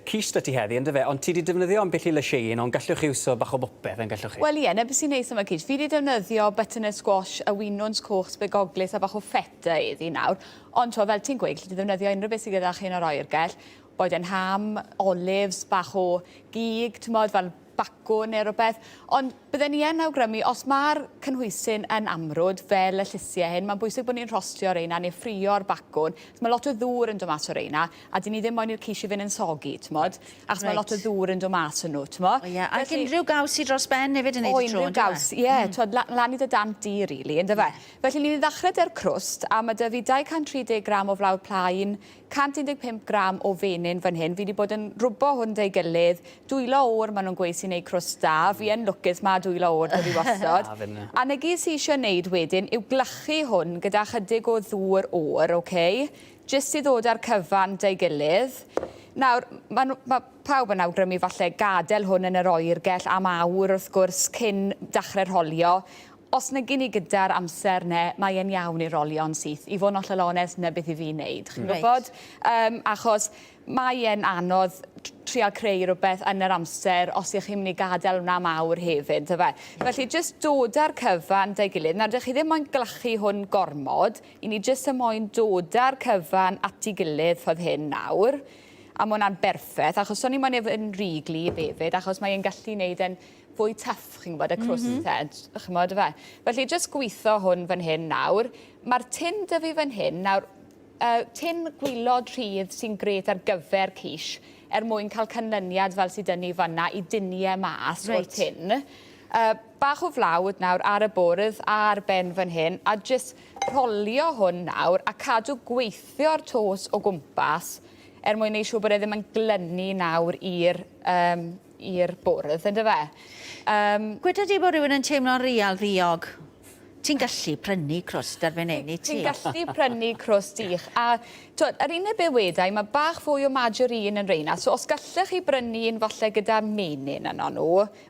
Quiche 'da ti heddi, yndyfe? Ond ti 'di defnyddio ambell i lysieuyn, ond gallwch chi iwso bach o bopeth, yn gallwch chi? Wel ie, 'na be' sy'n neis am y quiche. Fi 'di defnyddio butternut squash a winwns coch sbegoglys a bach o feta iddi nawr. Ond t'mo' fel ti'n gweud, gelli di ddefnyddio unrhyw beth sy gyda chi yn yr oergell. Boed e'n ham, olives, bach o gig, t'mod, fel bacwn neu rywbeth. Ond bydden i yn awgrymu, os mae'r cynhwysyn yn amrwd, fel y llysiau hyn, mae'n bwysig bod ni'n rhostio reina neu ffrio'r bacwn. Mae lot o ddŵr yn dod mas o reina, a dyn ni ddim moyn i'r quiche i fynd yn soggy, t'mod? Achos mae lot o ddŵr yn dod mas o nhw, t'mo'? O ie, ac unrhyw gaws sy dros ben hefyd yn neud y tro, O, unrhyw gaws, ie, t'mod, lan i dy dant di, rili, yndyfe? Felly, ni'n ddechrau 'da'r crwst, a ma' 'da fi 230 gram o flawd plaen, 115 gram o fenyn fan hyn. Fi 'di bod yn rwbo hwn 'da'i gilydd. Dwylo oer ma' nhw'n gweud sy'n neud crwst da. Fi yn lwcus ma' dwylo oer 'da fi wastod. A finne. A 'na gyd sy eisiau neud wedyn yw glychu hwn gyda chydig o ddŵr oer, ok? Jyst i ddod â'r cyfan 'da'i gilydd. Nawr, ma' nhw, ma' pawb yn awgrymu falle gadael hwn yn yr oergell am awr wrth gwrs cyn dachrau rholio. Os nag 'yn ni gyda'r amser 'ne, mae e'n iawn i rolio'n syth. I fod yn hollol onest, 'na beth 'y fi'n neud, chi'n gwybod? Yym, achos mae e'n anodd trial creu rhywbeth yn yr amser os 'ych chi'n mynd i gadael hwnna am awr hefyd, on'd yfe? Felly, jyst dod â'r cyfan 'da'i gilydd. Nawr, 'dych chi ddim moyn glychu hwn gormod. 'Y ni jyst yn moyn dod â'r cyfan at 'i gilydd ffordd hyn nawr. A ma' hwnna'n berffeth, achos so ni moyn e fod yn rhy glyb hefyd, achos mae e'n gallu neud e'n fwy tough, chi'n gwybod, y crwst mm -hmm. chymod, fe. Felly, jyst gweithio hwn fan hyn nawr. Mae'r tin dy fi fan hyn, nawr, uh, tin gwylod rhydd sy'n gret ar gyfer quiche, er mwyn cael canlyniad fel sydd dynnu fanna i dynnu e mas right. o'r tin. Uh, bach o flawd nawr ar y bwrdd ar ben fan hyn, a jyst rholio hwn nawr a cadw gweithio'r tos o gwmpas er mwyn neud siŵr bod e ddim yn glynu nawr i'r um, i'r bwrdd, yndyfe? Yym. Gweda di bod rhywun yn teimlo'n real ddiog. Ti'n gallu prynu crwst erbyn hyn, i ti? Ti'n gallu prynu crwst ych. A t'wod, yr unig be' weda i, ma' bach fwy o margarine yn reina, so os gallech chi brynu un falle gyda menyn yno nhw,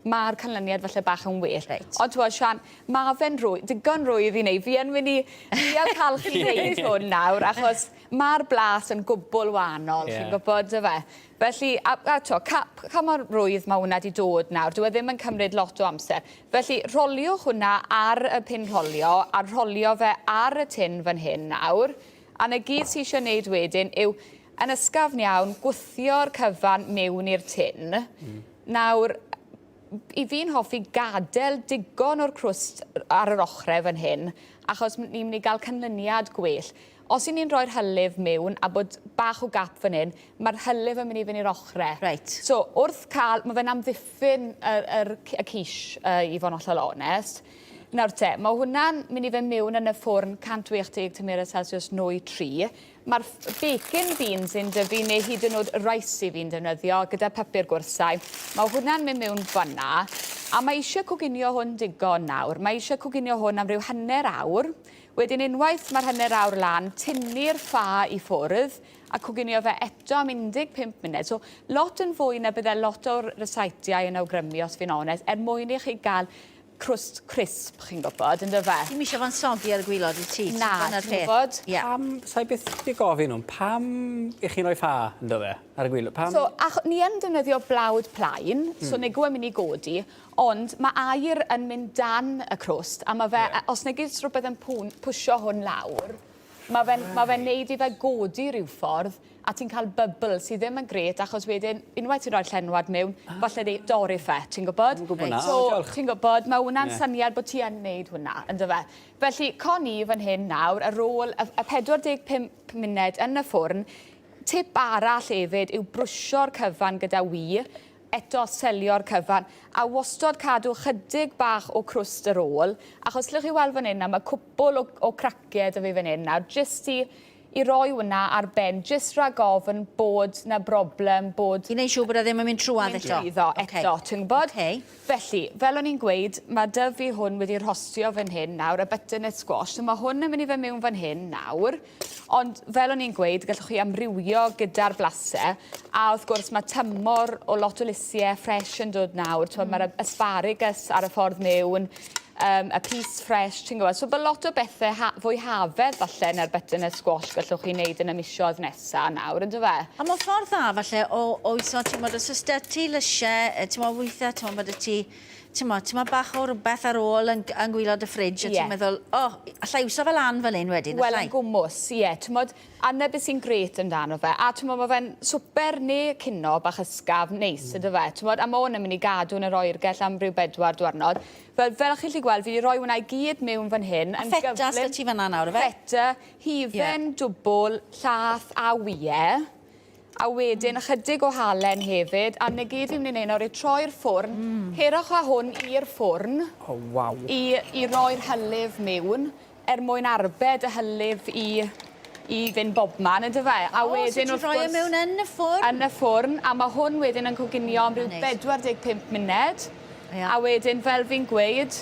ma'r canlyniad falle bach yn well. Reit. Ond t'wod, Sian, ma' fe'n rwy- digon rwydd i neud. Fi yn myn' i trial ca'l chi neud hwn nawr, achos ma'r blas yn gwbwl wahanol, chi'n gwbod, dyfe? Felly, a, a t'o', ca- ca mor rwydd ma' hwnna 'di dod nawr, dyw e ddim yn cymryd lot o amser. Felly, rholiwch hwnna ar y pin rholio, a rholio fe ar y tin fan hyn nawr, a 'na gyd sy eisiau neud wedyn yw, yn ysgafn iawn, gwthio'r cyfan mewn i'r tin. Nawr, i fi'n hoffi gadael digon o'r crwst ar yr ochrau fan hyn, achos ni'n mynd i gael canlyniad gwell. Os 'y ni'n rhoi'r hylif mewn a bod bach o gap fan hyn, mae'r hylif yn mynd i fynd i'r ochrau. Reit. So, wrth cael, mae fe'n amddiffyn y, yr, y quiche, uh, i fod yn hollol onest. Nawr te, mae hwnna'n mynd i fynd mewn yn y ffwrn 180 tymheredd Celsius nwy 3. Mae'r bacon beans yn dyfu neu hyd yn oed rice i fi'n defnyddio gyda papur gwrthsaim. Mae hwnna'n mynd mewn fanna. A mae eisiau coginio hwn digon nawr. Mae eisiau coginio hwn am ryw hanner awr. Wedyn unwaith mae'r hanner awr lan, tynnu'r ffa i ffwrdd a coginio fe eto am 15 munud. So lot yn fwy na bydde lot o'r rysaitiau yn awgrymu os fi'n onest, er mwyn i chi gael crwst crisp, chi'n gwybod, yn dyfe? Ti'm isio fo'n soggy ar y gwilod, wyt ti? Na, ti'n gwybod? Ie. Pam, sa i byth 'di gofyn hwn, pam 'ych chi'n rhoi ffa ynddo fe, ar y gwilod? Pam? So, ach- ni yn defnyddio blawd plaen, so nag yw e'n mynd i godi, ond ma' aer yn mynd dan y crwst, a ma' fe, os nag oes rhywbeth yn pwn- pwsio hwn lawr, ma' fe'n ma' fe'n neud i fe godi ryw ffordd, a ti'n cael bubble sydd ddim yn grêt achos wedyn unwaith ti'n rhoi'r llenwad mewn, falle neu dorri fe, ti'n gwybod? Dwi'm yn gwybod 'na. So, O, diolch. ti'n gwybod, mae hwnna'n Ie. syniad bod ti yn neud hwnna, yndyfe? Felly, con i fan hyn nawr, ar ôl y, y 45 munud yn y ffwrn, tip arall hefyd yw brwsio'r cyfan gyda wy, eto selio'r cyfan, a wastod cadw chydig bach o crwst ar ôl, achos llwch chi weld fan hyn nawr, mae cwpwl o, o craciau 'da fi fan hyn nawr, jyst i i roi hwnna ar ben, jyst rhag ofn bod 'na broblem, bod... I wneud siŵr bod e ddim yn mynd trwadd eto. Mynd trwyddo eto, ti'n gwybod? Okay. Felly, fel o'n i'n gweud, mae 'da fi hwn wedi rhostio fan hyn nawr, y butternut squash, so mae hwn yn mynd i fynd mewn fan hyn nawr, ond fel o'n i'n gweud, gallwch chi amrywio gyda'r blase, a wrth gwrs mae tymor o lot o lysiau ffresh yn dod nawr, t'mod, mae'r asparagus ar y ffordd mewn, y pys ffres, ti'n gwybod. So bod lot o bethau ha fwy hafedd falle na'r butternut squash gallwch chi wneud yn y misoedd nesa nawr, ynddo fe? A mae'n ffordd dda falle o o iso, ti'n bod, os oes 'da ti lysiau, ti'n bod, weithiau, ti'n bod, ma' 'da ti, ti'n bod, ti'n bod bach o rywbeth ar ôl yn, yn gwaelod y ffridge, a Ie. ti'n meddwl, o, oh, allai iwso fel lan fel hyn wedyn, Wel, allai? yn gwmws, ie. T'mod, a 'na beth sy'n grêt amdano fe. A t'mod, ma' fe'n swper neu cino bach ysgafn neis, mm. ydy fe. T'mod, a ma' hwn yn mynd i gadw yn yr oergell am ryw bedwar diwrnod. Fel, fel chi'n gallu gweld, fi wedi rhoi hwnna i gyd mewn fan hyn. A ffeta sy 'da ti fan'na nawr, ife? Ffeta, hufen, yeah. dwbl, llath a wyau. A wedyn ychydig o halen hefyd. A 'na gyd fi'n mynd i wneud nawr yw troi'r ffwrn. Mm. Cerwch â hwn i'r ffwrn. O, waw. I, i roi'r hylif mewn, er mwyn arbed y hylif i, i fynd bobman, ynddo fe? A wedyn, so ti'n rhoi e mewn yn y ffwrn? Yn y ffwrn, a mae hwn wedyn yn coginio am ryw 45 munud. Ia. A wedyn, fel fi'n gweud,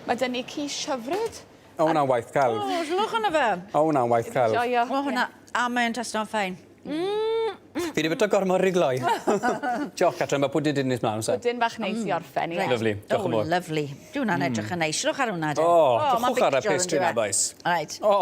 mae 'da ni quiche hyfryd. O, hwnna'n waith celf. O, lwch arno fe. O, hwnna'n waith celf. Joio. O, hwnna, a mae'n tasto'n fine. Fi wedi byta gormod rhy gloi. Diolch, Catrin, mae pwdin 'di nes mlaen, oes e? Pwdin bach neis i orffen, ie. Lovely, diolch yn O, fawr. lovely. Dwi hwnna'n edrych yn neis. Rwch ar hwnna, de. O, ma'n drychwch ar y bictiwr, pastry yndyw 'na, e? bois. Reit. O!